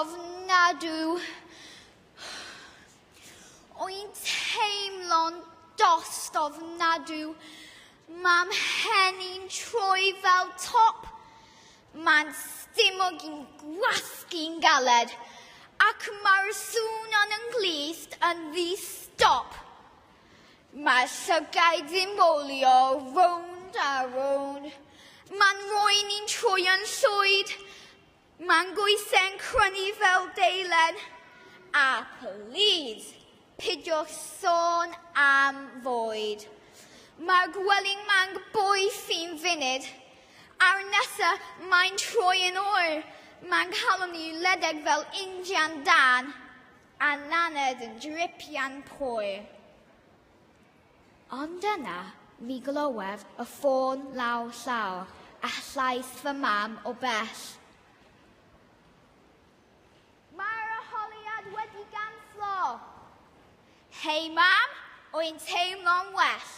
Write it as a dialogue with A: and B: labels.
A: Ofnadw. O'n teimlo'n dost ofnadw. Ma'm mhen i'n troi fel top. Ma'n stumog i'n gwasgu'n galed. Ac mae'r sŵn yn 'y nghlust yn ddi-stop. Mae'r llygaid yn bowlio rownd a rownd. Ma'n rhoen i'n troi yn llwyd. Ma'n goesau'n crynu fel deilen. A please, pidiwch sôn am fwyd. Mae'r gwely'n mang boeth i'n funud. A'r nesa mae'n troi yn oer. Mae'n calon i ledeg fel injan dan. A laned yn dripian poer. Ond yna, mi glywef y ffôn law llaw a llais fy mam o bell. Mae'r arholiad wedi ganslo. Hei mam, wy'n teimlo'n well.